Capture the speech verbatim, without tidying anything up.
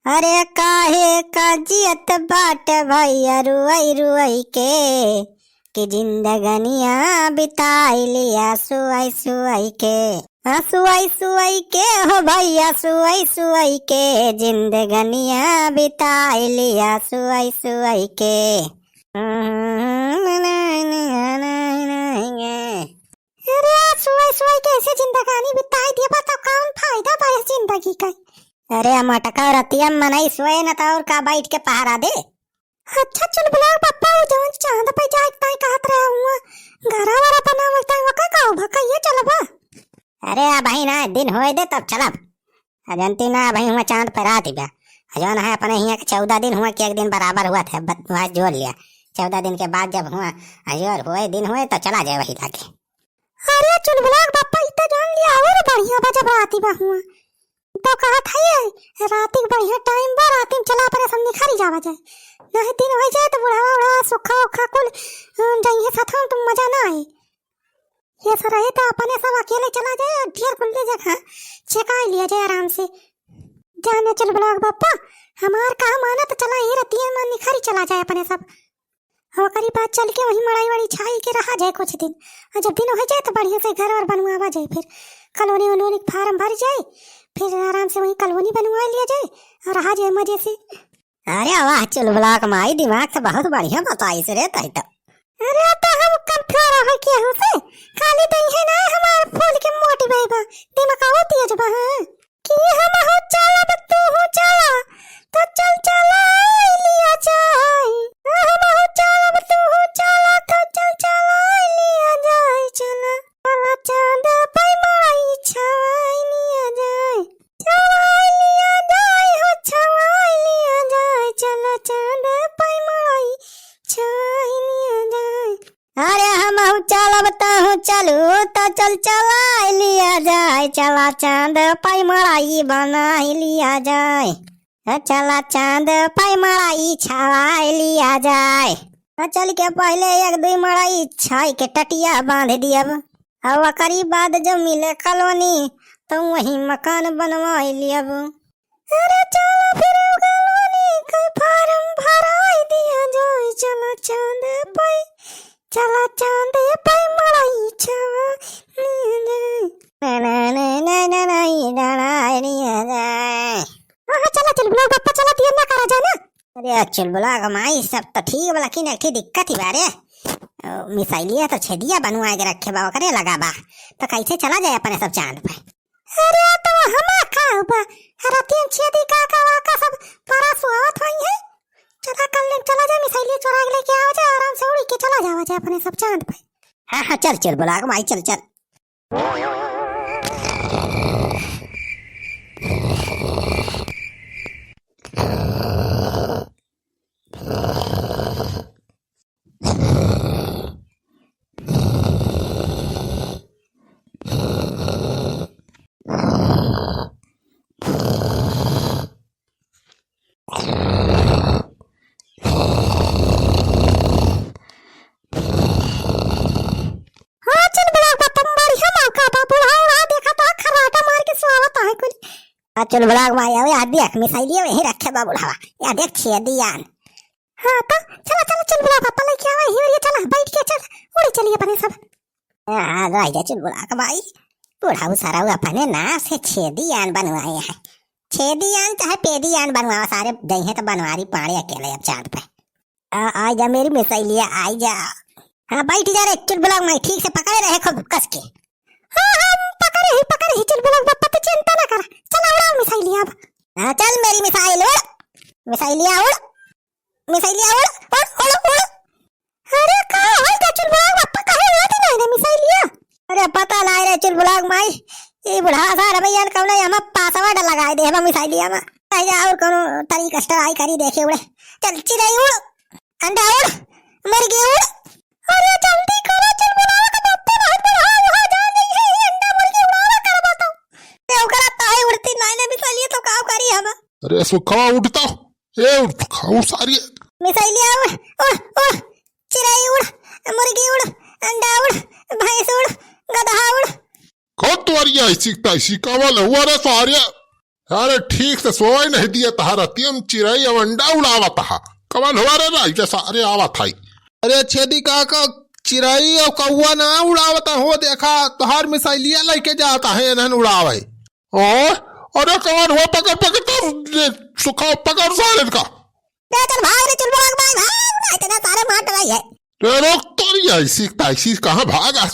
अरे काहे का जियत बाट भैया रुअई रुअई के, कि जिंदगनिया बिताई लिया सुअई सुअई के। हाँ, सुअई सुअई के हो भैया, सुअई सुअई के, जिंदगनिया बिताई लिया सुअई सुअई के। अरे, सुअई सुअई के ऐसे जिंदगानी बिताई दिया बा, तो कौन फायदा बा इस जिंदगी का? अरे, मटका रतिया मनई सोए न, तो और का बैठ के पहरा दे? अच्छा, चुलबुलाक बप्पा, वो जवन चांद पे जाए ताई कहत रहे हुआ, घरा वाला बनावे ताई, ओकर का भकइया चलबा? अरे, अबहीं ना, दिन होए दे, तब चलब। आ जानती ना, अबहीं हुआ चांद पे रात ही बा। आ जौन है, अपने हियाँ के चौदह दिन हुआ कि एक दिन बराबर हुआ था, बत-, वहाँ जोड़ लिया। चौदह दिन के बाद जब हुआ, आ जोर हुए, दिन हुए, तो चला जाए वही लागे। अरे, चुलबुलाक बप्पा, इतना जान लिया, और बढ़िया बा, जब रात ही बा हुआ। तो कहत है, रात ही बढ़िया टाइम बा, रात में चला, अपने सब निखरी जावा जाए। नहीं दिन हो जाए, तो बुढ़ावा, उढ़ावा, सुखा, उखा कुल, अ, जइहे साथ में, तो मजा ना आए। ये सब रहे तो अपने सब अकेले चला जाए और ढेर खुले जगह छेकाई लिया जाए आराम से। जाने चुलबुलाक बप्पा, हमार कहा माना तो चला, ये रतिया में निखरी चला जाए अपने सब। ओकरी बाद चल के वहीं मड़ई वड़ई छाई के रहा जाए कुछ दिन। और जब दिन हो जाए तो बढ़िया से घर वर बनवावा जाए, फिर कॉलोनी वॉलोनी फार्म भर जाए, फिर आराम से वहीं कॉलोनी बनवा लिया जाए और रहा जाए मजे से। अरे वाह, चुलबुलाक माई दिमाग से बहुत बढ़िया बताइस रे तई तो। अरे तो हम कम थोड़ा हो केहू से, खाली दइहे ना हमार फूल के मोटी बाई बा, दिमागवा तेज बा, हाँ। कि हम हो चलब तू हो चला, तो चल चला लिया जाए। हम हो चलब तू हो चला, तो चल चला लिया जाए। चला, चला चांद पे माई छाई लिया जाए। छवाई लिया जाए हो, छवाई लिया जाए, चला चांद पे मड़ई छाई लिया जाए। अरे हमहू चलब तहू चलू, तो चल चवाई लिया जाए, चला चांद पे मड़ई बनाई लिया जाए। ए, चला चांद पे मड़ई छवाई लिया जाए। ए, चल के पहिले एक दुई मड़ई छाई के टटिया बांध दियब। अउ ओकरी बाद जो मिले कॉलोनी, तो वहीं मकान बनवाई लियब। अरे चला फिर कॉलोनी के फार्म भराई दिया जाए, चला चांद पे, चला चांद पे मड़ई छवाई दिया जाए। ना, ना, ना, ना, ना, ना, ई डराई दिया जाए। हाँ, हाँ, चला चुलबुलाक बप्पा, चला दिया ना करा जाए ना। अरे चुलबुलाक माई, सब तो ठीक बा, लेकिन एक ठे दिक्कत ही बा रे। ओ, मिसाइलिया तो छेदिया बनवाए के रखे बा, ओकरे लगा बा, तो कैसे चला जाए अपने सब चांद पे? अरे तो हमा का बा, रतियन छेदी का का वा का सब परसुआवत होई है। चला कल चला जाए, मिसाइलिया चोरा के लेके आवा जाए, आराम से उड़ी के चला जावा जाए अपने सब चांद पे। हाँ हाँ, चल चुलबुलाक माई, चल चल। हाँ, चुलबुलाक बप्पा, बढ़िया मौका बा, बुढ़ावा देखा तो खर्राटा मार के सुआवत है कुल। हाँ, चुलबुलाक माई, अबे आ देख, मिसाइलिया वहीं रखे बा बुढ़ावा, या देख छेदियान। हाँ, तो चला, चला, चुलबुलाक बप्पा, लेके आवा, ही ओरिया चला, बैठ के चल, उड़ी चली अपने सब। हाँ, रह जा चुलबुलाक माई, बुढ़ाऊ सरऊ अपने नाम से छेदियान बनवाए हैं। छेदियान चाहे पेदियान बनवावा, सारे जइहे तो बनवारी पाड़े अकेले अब चांद पे। आ, आ जा मेरी मिसाइलिया, आ जा। हाँ, बैठ जा रे चुलबुलाक माई, ठीक से पकड़े रहे खूब कस के। हाँ, हाँ, पकड़े ही, पकड़े ही चुलबुलाक बप्पा, तू चिंता ना कर। चल उड़ा मिसाइलिया अब। हाँ, चल मेरी मिसाइल उड़, मिसाइलिया उड़, मिसाइलिया उड़, उड़, उड़, उड़। अरे का होई का चुलबुलाक बप्पा, काहे उड़ाती नहीं रे मिसाइलिया? अरे पता नहीं रे चुलबुलाक माई, ई बुढ़ा सार भैया ने कौनो यहाँ पासवर्ड लगाए दे हमा मिसाइलिया में। चाहे और कौनो तरीका ट्राई करी देखे उड़े। चल चिड़ै उड़, अंडा उड़, मुर्गी उड़। अरे जल्दी करो, चुलबुलाक बप्पा बहुत बड़ा हो, वहाँ जा रही है, ये अंडा मुर्गी उड़ावा करबा तो। ए ओकरा ताई उड़ती नहीं ने मिसाइलिया तो का करी हम? अरे सुखवा उठता, ए उठ, उठ सारी। मिसाइलिया उड़, उड़, उड़, चिड़ै उड़, मुर्गी उड़, अंडा उड़, भैंस उड़, गदहा उड़। कौन तुम्हारी ऐसी तैसी का वाला हुआ रे सारे? अरे ठीक से सोए नहीं दिया तहा, रतिया में चिरई अउ अंडा उड़ावत हा। कवन हुआ रे राई के सारे आवत हाई। अरे छेदी काका, चिरई अउ कौआ ना उड़ावत हो, देखा तोहार मिसाइलिया लइके जात है इन्हन उड़ावे। ओ, अरे कवन हुआ, पकड़, पकड़, तब दे, सुखा, पकड़ सारे का। ले चल भाग रे चुलबुला के भाई, भाग, नहीं तो ना सारे मार डराई है। रे रोक तोरी ऐसी, तैसी कहाँ भागा?